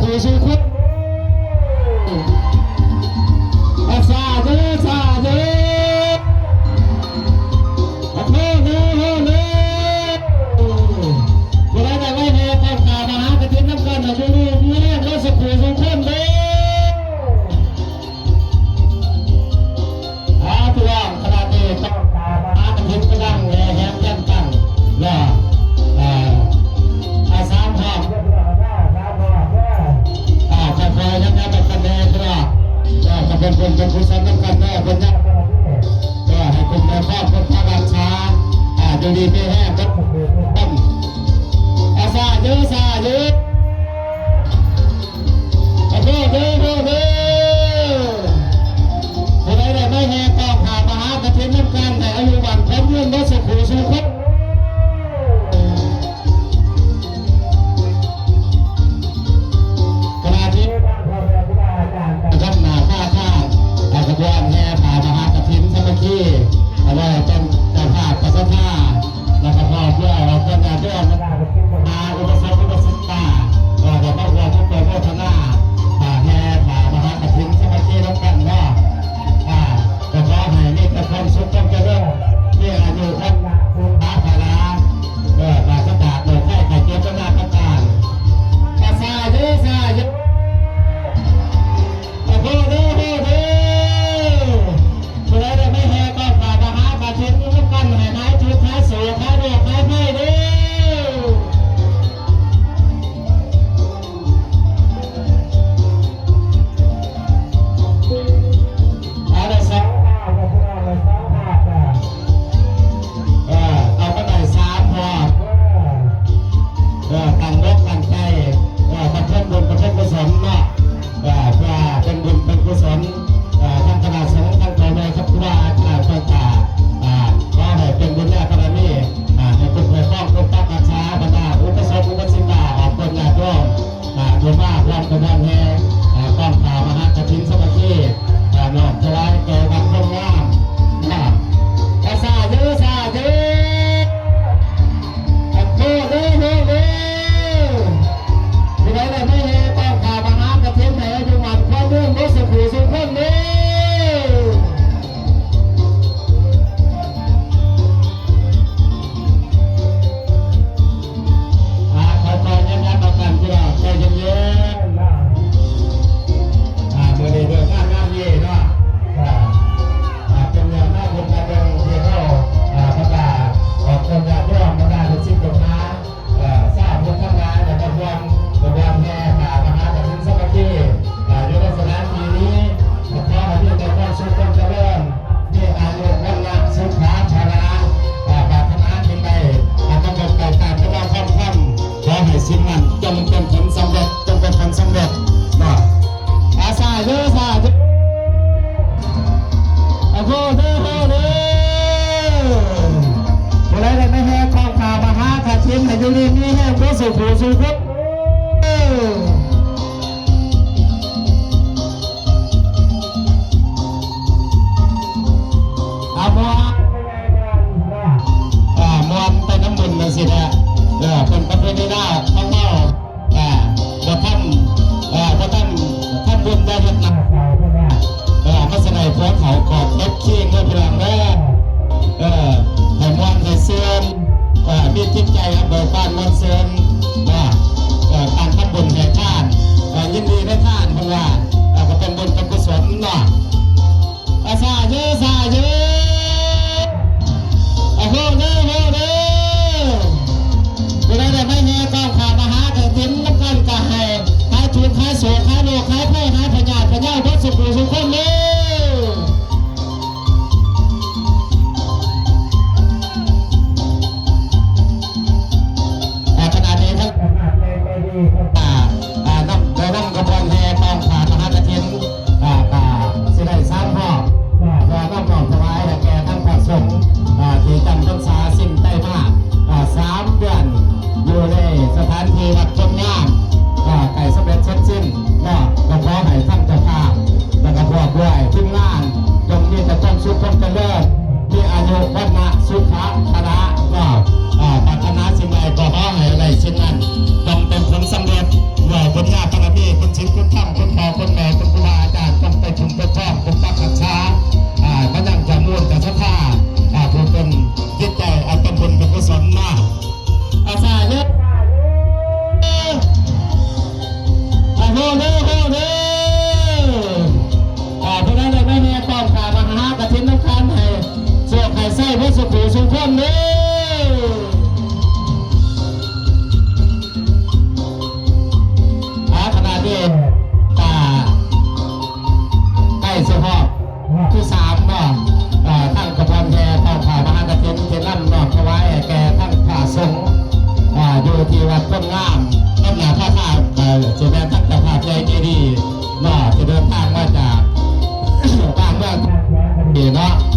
ຄູ່ສູ່ຄົນ ສາທຸ ສາທຸ ໂອ້ໂຫ ໂອ້ໂຫ ຜູ້ໃດໄດ້ໄວ້ແຫ່ກອງຜ້າມະຫາກະຖິນນຳກັນ ຢູ່ດີມີແຮງເດີ ສູ່ຄູ່ສູ່ຄົນເດີ. ອ່າ ພີ່ນ້ອງ ຂະນະນີ້ຕ້ອງການມາຫາກະຖິນກຳລັງແຫ່ແຫນກັນຕັ້ງເນາະ ອ່າ ອ່າ ສາມຮອບ ສາມຮອບເດີ ອ່າ ຄ່ອຍໆ ຍັບໆ ກັນແດ່ພີ່ນ້ອງ ເອີ ກະເປັນບຸນເປັນກຸສົນນຳກັນເດີ ເພິ່ນຍັບ ເອີ ໃຫ້ຄຸ້ມໃຫ້ຄອງປົກປັກຮັກສາ ອ່າ ຢູ່ດີມີແຮງເບິດທຸກຄົນ ອ່າ ສາທຸ ສາທຸ. ໂອ້ໂຫ ໂອ້ໂຫ ໂອ້ໂຫ ຜູ້ໃດໄດ້ມາແຫ່ກອງຜ້າມະຫາກະຖິນນຳກັນ ໃຫ້ອາຍຸໝັ້ນຂວັນຍືນເບິດສູ່ຄູ່ສູ່ຄົນ ຂະນະທີ່ທາງຄະນະອາຈານນຳໜ້າພາທາງ ຂະບວນແຫ່ຜ້າມະຫາກະຖິນສາມັກຄີ ກໍໄດ້ເປັນເຈົ້າພາບປະສັດທາ ແລ້ວກໍພ້ອມດ້ວຍເຮົາຄະນະຍາດໂຍມ ມາອຸປະສົມອຸປະສິກຂາ ກໍໄດ້ມາຮ່ວມອະນຸໂມທະນາ ອ່າ ແຫ່ຜ້າມະຫາກະຖິນສາມັກຄີນຳກັນເນາະ ອ່າ ກໍຂໍໃຫ້ມີແຕ່ຄວາມສຸກຄວາມຈະເລີນ ມີອາຍຸວັນນະສຸຂະພະລາ ເອີ ປາສະຈາກໂລກໄພໄຂ້ເຈັບນານາປະການ ສາທຸ ສາທຸ. ໂອ້ໂຫ ໂອ້ໂຫ ໂອ້ໂຫ ຜູ້ໃດໄດ້ມາແຫ່ກອງຜ້າມະຫາກະຖິນນຳກັນ ໃຫ້ຫາຍທຸກຫາຍໂສກຫາຍໂລກຫາຍໄພເດີ ເອົາໄດ້ສອງຮອບ ເອີ ເອົາມາໄດ້ສາມຮອບ ເອີ ຕັ້ງອົກຕັ້ງໃຈ ເອີ ປະເພິນບຸນປະເພິນກຸສົນເນາະ ເອີ ເພື່ອເປັນບຸນເປັນກຸສົນ ເອີ ທາງຄະນະສົງ ທາງພໍ່ແມ່ ທາງຄູບາອາຈານເພິ່ນກະ ອ່າ ຂໍໃຫ້ເປັນບຸນຍາບາລະມີ ອ່າ ໃຫ້ຄຸ້ມໃຫ້ຄອງປົກປັກຮັກສາບັນດາອຸປະສົມອຸປະສິກຂາ ອອກຕົນຍາດໂຍມ ອ່າ ທີ່ມາຮ່ວມຂະບວນແຫ່ ອ່າ ກອງຜ້າມະຫາກະຖິນສາມັກຄີ ອ່າ ນ້ອມຖວາຍແກ່ວັດໂພງງາມ ອ່າ ສາທຸ ສາທຸ ໂອ້ໂຫ ໂອ້ໂຫ ໂອ້ໂຫ ຜູ້ໃດໄດ້ມາແຫ່ກອງຜ້າມະຫາກະຖິນ ໃຫ້ອາຍຸໝັ້ນຂວັນຍືນເບິດສູ່ຄູ່ສູ່ຄົນເດີ. ອ່າ ຄ່ອຍໆ ຍັບໆ ເອົາກັນ ພີ່ນ້ອງ ໃຈເຢັນໆ ເນາະ ອ່າ ມື້ນີ້ເລີກງາມຍາມດີເນາະ ອ່າ ອ່າ ເປັນເລື່ອງໜ້າບຸນໜ້າເບິ່ງທີ່ເຮົາ ອ່າ ບັນດາອອກຕົນຍາດໂຍມ ບັນດາລູກສິດລູກຫາ ເອີ ຊາວພຸດທັງຫຼາຍ ແລ້ວກໍຮ່ວມຂະບວນແຫ່ຜ້າມະຫາກະຖິນສາມັກຄີ ອ່າ ຢູ່ໃນສະຖານທີ່ນີ້ ກໍຂໍໃຫ້ມີແຕ່ຄວາມສຸກຄວາມຈະເລີນ ມີອາຍຸວັນນະສຸຂະພະລາ ອ່າ ປາດຖະໜາສິ່ງໃດ ອ່າ ຕ້ອງໄດ້ໄປຕາມຄຳເວົ້າຄຳຄຳ ຂໍໃຫ້ສິ່ງນັ້ນຈົ່ງເປັນຜົນສຳເລັດ ຈົ່ງເປັນຜົນສຳເລັດເນາະ ອາ ສາທຸ ສາທຸ ໂອ້ໂຫ ໂອ້ໂຫ ຜູ້ໃດໄດ້ມາແຫ່ກອງຜ້າມະຫາກະຖິນ ໃຫ້ຢູ່ດີມີແຮງເບິດສູ່ຄູ່ສູ່ຄົນ ອາ ມ່ວນ ອ່າ ມ່ວນໄປນຳບຸນຈັ່ງຊີ້ແຫຼະ ເອີ ເປັນປະເພນີລາວຂອງເຮົາ ອ່າ ບໍ່ທັນ ເອີ ບໍ່ທັນ ທຳບຸນບໍ່ເຮັດນະ ເອີ ມາສະໄດຜົວເຖົາກອດຕົບຄີງເດີພີ່ນ້ອງເດີ ເອີ ໃຫ້ມ່ວນໃຫ້ຊື່ນ ເອີ ມີຈິດໃຈເບີກບານມ່ວນຊື່ນເນາະ ເອີ ການທຳບຸນໃຫ້ທານ ເອີ ຍິນດີໃນທານເພິ່ນວ່າ ເອີ ກໍເປັນບຸນເປັນກຸສົນເນາະ. ອາ ສາທຸ ສາທຸ ໂອ້ໂຫ ເດີ ໂຫ ເດີ ຜູ້ໃດໄດ້ມາແຫ່ກອງຜ້າມະຫາກະຖິນນຳກັນ ກະໃຫ້ຫາຍທຸກຫາຍໂສກຫາຍໂລກຫາຍໄພຫາຍພະຍາດພະເຍົາເບິດສູ່ຜູ້ສູ່ຄົນເດີ ອາ ຂະນະນີ້ທັງ ອາ ອາ ນຳ ໄດ້ນຳຂະບວນແຫ່ກອງຜ້າມະຫາກະຖິນ ອ່າ ກະຊິໄດ້ສາມຮອບ ເພື່ອນຳນ້ອມຖວາຍໃຫ້ແກ່ທັງພະສົງ ອ່າ ທີ່ຈຳພັນສາສິ້ນໄຕມາ ອ່າ ສາມເດືອນ ຢູ່ໃນສະຖານທີ່ວັດໂພງງາມ ອ່າ ໃກ້ສຳເລັດເສັດສິ້ນເນາະ ກໍຂໍໃຫ້ທັງເຈົ້າພາບ ແລ້ວກໍພ້ອມດ້ວຍທີມງານ ຈົ່ງມີແຕ່ຄວາມສຸກຄວາມຈະເລີນ ມີອາຍຸວັນນະສຸຂະພະລະເນາະ ອ່າ ປາດຖະໜາສິ່ງໃດກໍຂໍໃຫ້ໄດ້ສິ່ງນັ້ນ ຈົ່ງເປັນຜົນສຳເລັດ ດ້ວຍບຸນຍາບາລະມີ ທີ່ວັດໂພນງາມ ນຳໜ້າພະພາດ ເອີ ຊິແມ່ນທັງເຈົ້າພາບໃຫຍ່ໃຈດີເນາະ ທີ່ເດີນທາງມາຈາກ ບ້ານເມືອງເນາະ